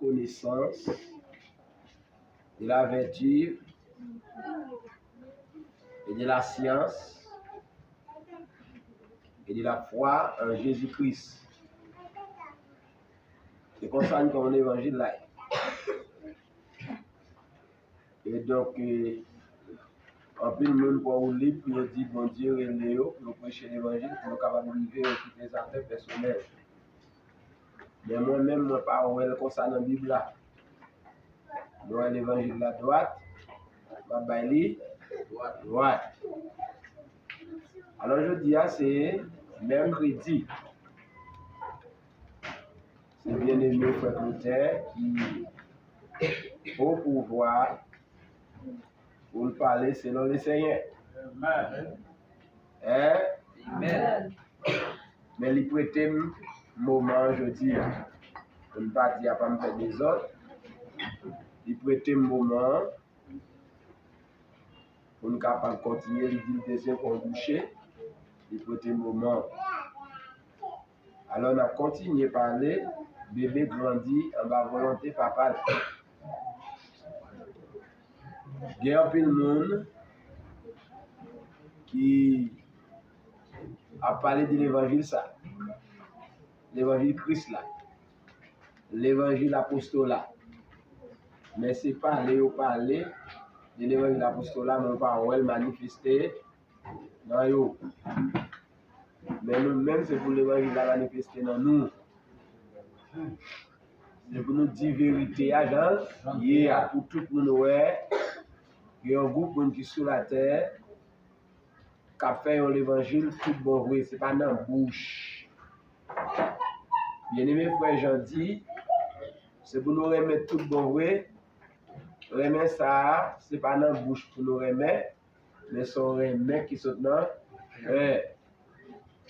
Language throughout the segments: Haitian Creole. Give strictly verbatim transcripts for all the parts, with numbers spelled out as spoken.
connaissance, de la vertu et de la science et de la foi en Jésus-Christ. Se konsa n konn levanjil la. E donk, e, anpil moun pran woulib pou yo di Bondye rele yo, pou yo preche levanjil, pou yo kapab rive okipatizatè pèsonèl. Men mwen menm, mwen pa wè l konsa nan Bib la. Mwen wè levanjil la dwat, m ap bay li dwat. Alò, jodi a, se mèkredi. Se byeneme frè Klotè ki o pouvwa pou l pale selon Lesenyè. Amèn. Hein? Amèn. Men li prete m moman an jodi a. Pou n pa di apa m fè dezòd. Li prete m moman an pou n kapab kontinye. Li di l bezwen pran bouche. Li prete m moman an. Alò, n ap kontinye pale, bebe grandi anba volonte papa l. Gen anpil moun ki ap pale de levanjil sa, levanjil Kris la, levanjil apostola. Men se pale yo pale de levanjil apostola, men yo pa wè l manifeste nan yo. Men nou menm, se pou levanjil la manifeste nan nou. Se pou nou di verite a jan l ye a, pou tout moun wè gen yon gwoup moun ki sou latè k ap fè yon levanjil tout bon vre, se pa nan bouch. Byeneme frè Jan di, se pou nou renmen tout bon vre. Renmen sa a, se pa nan bouch pou nou renmen, men se yon renmen ki sot nan kè.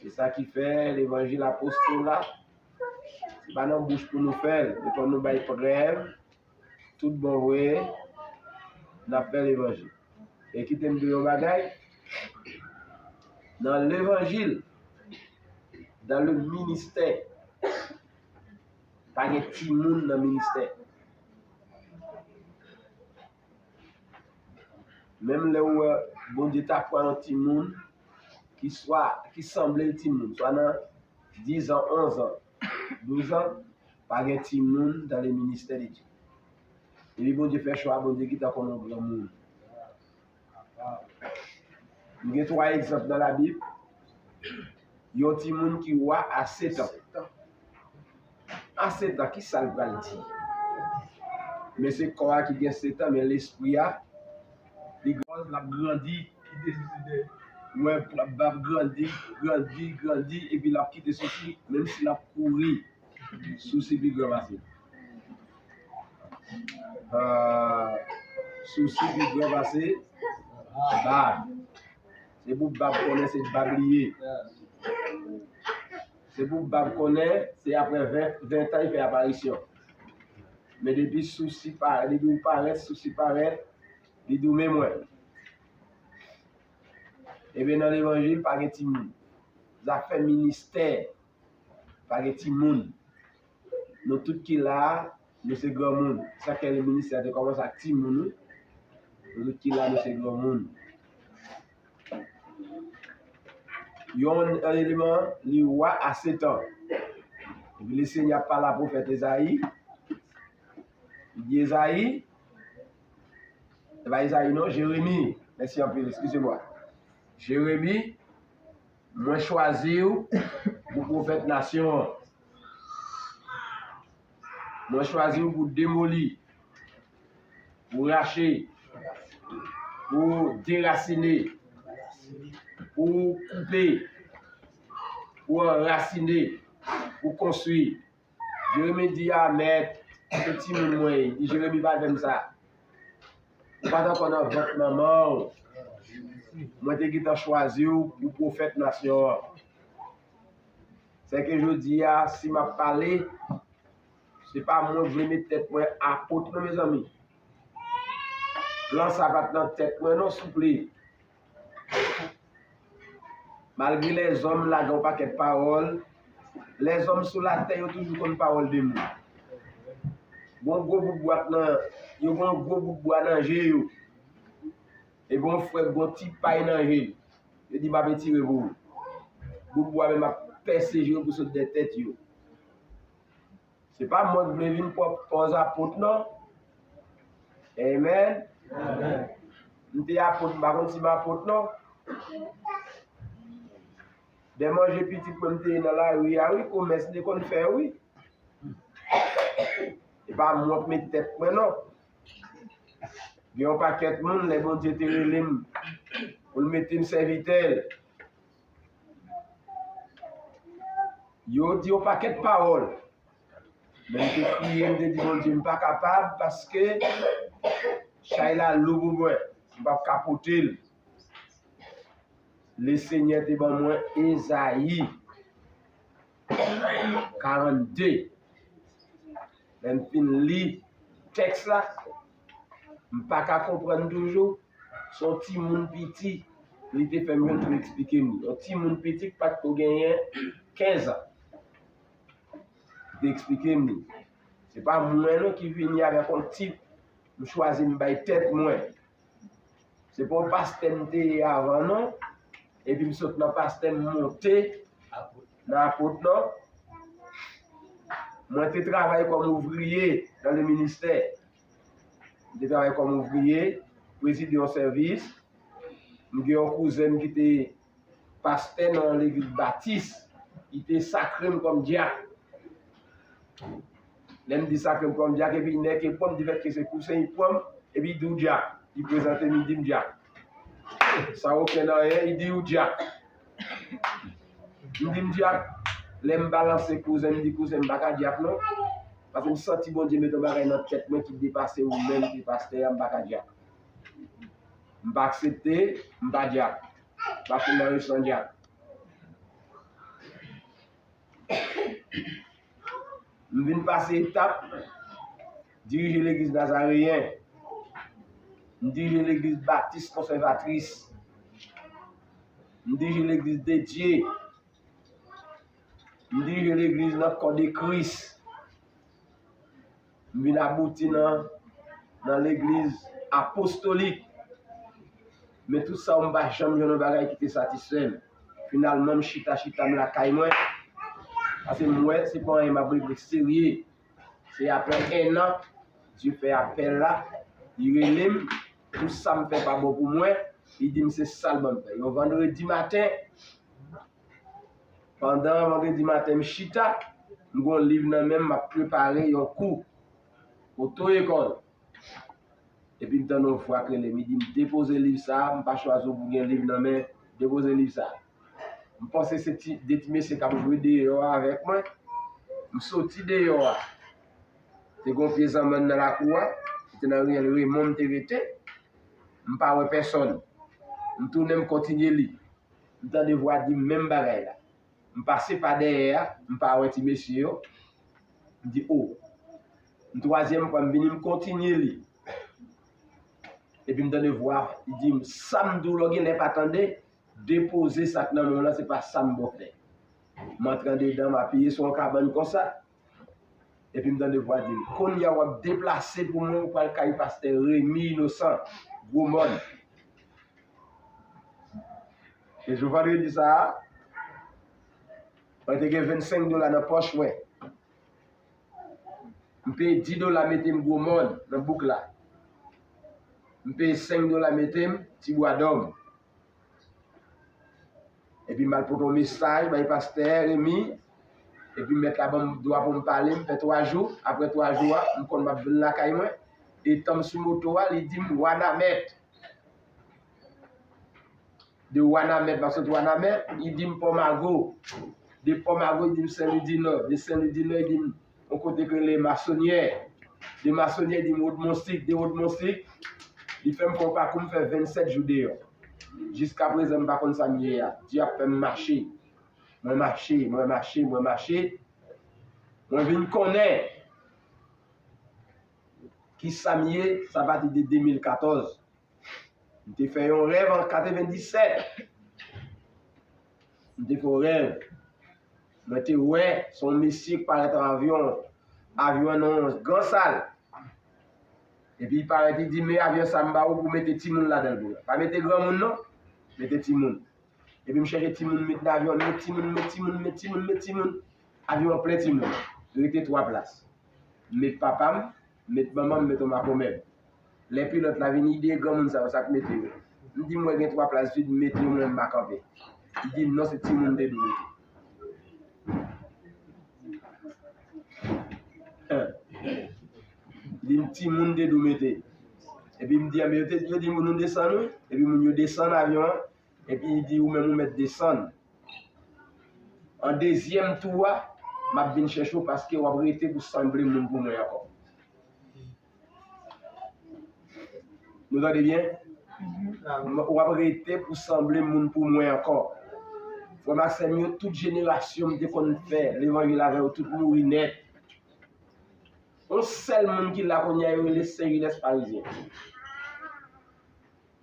Se sa ki fè levanjil apostola, se pa nan bouch pou nou fè l, men fò nou bay prèv, tout bon vre, n ap fè levanjil. E kite m di w yon bagay, nan levanjil, dans le ministère, pa gen timoun nan ministè. Menm lè ou wè Bondye ta pran yon timoun ki swa, ki sanble l timoun, swa nan dizan, onzan, douzan, pa gen timoun dans le ministère de Dieu. Depi Bondye fè chwa, Bondye gentan konn yon granmoun. Nou gen twa egzanp nan Labib. Yon timoun ki wa a setan. A setan, ki sa l pral di? Men se kò a ki gen setan, men lespri a, li gwo, l ap grandi. Ou wè, l ap grandi, grandi, grandi, epi l ap kite sousi, menm si l ap kouri. Sousi pi gran pase. Ah, sousi pi gran pase bab. Se pou bab konnen se bab li ye. Se pou bab konnen se apre ven, ven tan li fè aparisyon. Men depi sousi parèt, depi ou parèt, sousi parèt, li di w men mwen. Ebyen, nan levanjil, pa gen timoun. Zafè ministè, pa gen timoun. Nou tout ki la a, nou se granmoun. Sa k fè ministè a te kòmanse ak timoun, wi. Nou tout ki la, nou se granmoun. Yon eleman, li wa a setan. Epi Lesenyè ap pale a pwofèt Ezayi. Li di Ezayi, se pa Ezayi non, Jeremi. Mèsi anpil, eskize mwa. Jeremi, mwen chwazi w pou pwofèt nasyon an. Mwen chwazi w pou demoli, pou rache, pou derasine, pou koupe, pou anrasine, pou konstwi. Jeremi di a, mèt, se timoun mwen ye. Di Jeremi pa fè m sa. Ou pa t ankò nan vant manman w. Mwen te gentan chwazi w pou pwofèt nasyon an. Sèke jodi a, si m ap pale, se pa mwen k vle met tèt mwen apot non, mezanmi. Plan sa pa t nan tèt mwen non, souple. Malgre lèzòm lage yon pakèt pawòl, lèzòm sou latè yo toujou konn pawòl de moun. Gon gwo bout bwa nan, yo gon gwo bout bwa nan je yo. Epi yon frè gon ti pay nan je l. Yo di m ap etire pou ou. Bout bwa menm ap pèse je yo pou sot de tèt yo. Se pa mwen ki vle vin pran pòz apot non. Amen. Amen. M te apot, m pa konn si m apot non. De manje pitit mwen m te ye nan lari a wi, komès m te konn fè wi. E pa mwen k met tèt mwen non. Gen yon pakèt moun, lè Bondye te rele m pou l mete m sèvitè l, yo di yon pakèt pawòl. Men m te kriye, m te di Bondye, m pa kapab paske chay la lou pou mwen. M p ap ka pote l. Lesenyè te ban mwen Ezayi karannde. Lè m fin li tèks la, m pa ka konprann toujou. Se yon timoun piti, li te fè m jwenn pou eksplike m li. Yon timoun piti ki pa t ko genyen kenz an. Li te eksplike m li. Se pa mwen non ki vini avèk yon tit, m chwazi m bay tèt mwen. Se pa yon pastè m te ye avan non. Epi m sot nan pastè m monte nan apot non. Mwen te travay kòm ouvriye dans le ministère. M te travay kòm ouvriye, prezide yon sèvis. M gen yon kouzen m ki te pastè nan legliz batis, li te sakre m kòm dyak. Lè m di sakre m kòm dyak, epi nèg ki pran m, di fèt ke se kouzen li pran m, epi li di w dyak. Li prezante m, li di m dyak. San okenn anyen, li di w dyak. M di m dyak. Lè m balanse kouzen, m di kouzen, m pa ka dyak non. Paske m santi Bondye mete yon bagay nan tèt mwen ki depase ou menm ki pastè a, m pa ka dyak. M pa aksepte, m pa dyak. Paske m nan resan dyak. M vin pase etap, dirije legliz Nazareyen. M dirije legliz Batis Konsèvatris. M dirije legliz Dedye. M dirije legliz nan kò de Kris. M vin abouti nan, nan legliz apostolik. Men tout sa yo, m pa janm jwenn yon bagay ki te satisfè m. Finalman, m chita, chita m lakay mwen. Paske m wè, se pa anyen m ap regle serye. Se apre en an, Dye fè apèl la, li rele m, tout sa m fè pa bon pou mwen, li di m se sa l ban m fè. Yon vandredi maten, pandan vandredi maten m chita, m gen yon liv nan men m, m ap prepare yon kou oto ekòl. Epi m tande yon vwa k rele m, li di m, "Depoze liv sa a, m pa chwazi w pou gen liv nan men, depoze liv sa a." M panse se ti, de ti mesye k ap jwe deyò a avèk mwen. M soti deyò a. Te gen yon pye zanmann nan lakou a, se te nan riyèl Remon m te rete. M pa wè pèsonn. M tounen, m kontinye li. M tande vwa di m menm bagay la. M pase pa dèyè a, m pa wè ti mesye yo. M di, "O." M twazyèm fwa, m vini, m kontinye li. Epi m tande vwa, li di m, "Sa m di w la w genlè pa tande, depoze sa k nan men w lan, se pa sa m ba w fè." M antre andedan, m apiye sou yon kabann konsa. Epi m tande vwa di m, "Kounye a w ap deplase pou mwen, ou pral kay pastè Remy Innocent, Gwo Mòn." E jou vandredi sa a, mwen te gen vennsenk dola nan pòch mwen. M peye dis dola mete m Gwo Mòn nan bouk la. M peye senk dola mete m Ti Bwa Dòm. Epi m al pote yon mesaj bay pastè Remy. Epi mèt la ban m dwa pou m pale, m fè twa jou. Apre twa jou a, m konn m ap vin lakay mwen. Etan m sou moto a, li di m, "Wanament." De Wanament, m ap soti Wanament, li di m Pòmago. De Pòmago, li di m Senlwi di Nò. De Senlwi di Nò, li di m yon kote k rele Masonyè. De Masonyè, li di m Wodmonsik. De Wodmonsik, li fè m fè yon pakou, m fè vennsèt jou deyò. Jiskaprezan, m pa konn sa m ye a. Dye ap fè m mache. Mwen mache, mwen mache, mwen mache. Mwen vin konnen kisa m ye, sa pati de de mil katòz. M te fè yon rèv an katrevendisèt. M te fè yon rèv. Mwen te wè, se yon mesye k parèt an avyon. Avyon an nan yon gran sal. Epi parèt li di, "Men avyon sa m ba ou pou mete timoun ladan l pou mwen. Pa mete granmoun non, mete timoun." Epi m chèche timoun met nan avyon an, met timoun, met timoun, met timoun, met timoun. Avyon an plen timoun. Rete twa plas. M met papa m, m met manman m, m met yon makomè m. Lè pilòt la vini, li di, "E granmoun sa yo, sa k mete yo?" M di, "M wè gen twa plas vid, m mete yo, mwen m pa kanpe." Li di, "Non, se timoun te dwe mete." Li di, "Timoun te dwe mete." Epi m di, "Anben, yo te, yo di pou nou desann, wi." Epi moun yo desann avyon an. Epi li di, "Ou menm, ou mèt desann. An dezyèm tou a, m ap vin chèche w paske w ap rete pou sanble moun pou mwen ankò." Nou tande byen? M- W ap rete pou sanble moun pou mwen ankò. Frè m ak sè m yo, tout jenerasyon m te konn fè levanjil avè yo, tout mouri nèt. Yon sèl moun ki la kounye a, yo rele Sen Jilès Parizyen.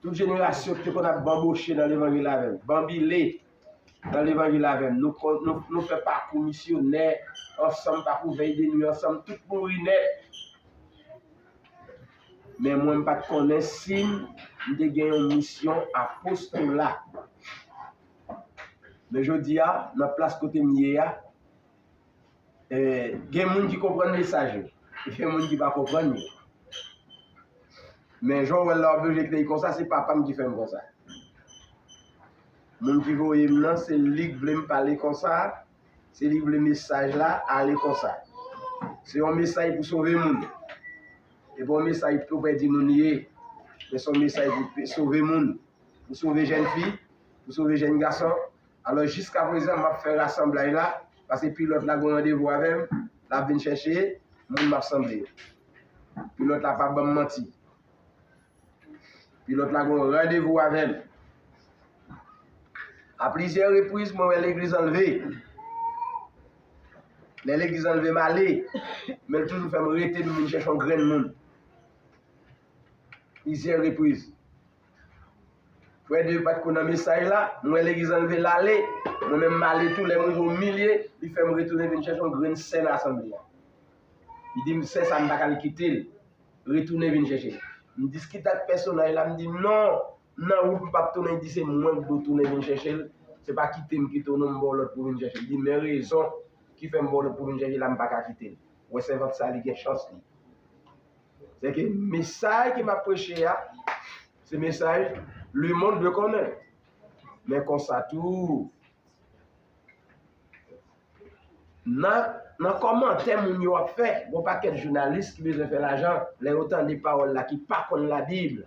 Tout jenerasyon ki te konn ap banboche nan levanjil avè m, banbile nan levanjil avè m. Nou, kon- nou, nou fè pakou misyonè ansanm, pakou vèy de nwi ansanm, tout mouri nèt. Men mwen, m pa t konnen si m te gen yon misyon apostola. Men jodi a, nan plas kote m ye a, eh, gen moun ki konprann mesaj yo, gen moun ki pa konprann yo. Men jan w wè l la, w ap oblije kreye konsa, se papa m ki fè m konsa. Moun ki voye m nan, se li k vle m pale konsa, se li k vle mesaj la ale konsa. Se yon mesaj pou sove moun. E pa yon mesaj pou pèdi moun li ye. Men se yon mesaj pou pe- sove moun, pou sove jèn fi, pou sove jèn gason. Alò, jiska prezan, m ap fè rasanblaj la, paske pilòt la gen randevou avè m, l ap vin chèche moun m ap sanble yo. Pilòt la pa ban m manti. Pilòt la gen randevou avè m. A plizyè repriz, mwen wè legliz anlve. Lè legliz anlve, m ale, men l toujou fè m rete pou m vin chèche yon grenn moun. Plizyè repriz. Frè Dave pa t ko nan mesaj la, m wè legliz anlve, l ale, mwen menm m ale tou, lè m rive o milye, li fè m retounen vin chèche yon grenn sè nan asanble a. Li di m, "Sè sa, m pa ka kite l, retounen vin chèche l." M diskite ak pèsonaj la, m di, "Non, m nan wout, m p ap tounen." Li di, "Se mwen k dwe tounen vin chèche l, se pa kite m kite w non, m ba w lòd pou vin chèche l." Li di, "Men rezon ki fè m ba w lòd pou vin chèche l la, m pa ka kite l." Wè sèvant sa, li gen chans li. Se ke mesaj ke m ap preche a, se mesaj lemonn dwe konnen. Men konsa tou, nan, nan kòmantè moun yo ap fè, gon pakèt jounalis ki bezwen fè lajan, lè yo tande pawòl la ki pa konn Labib,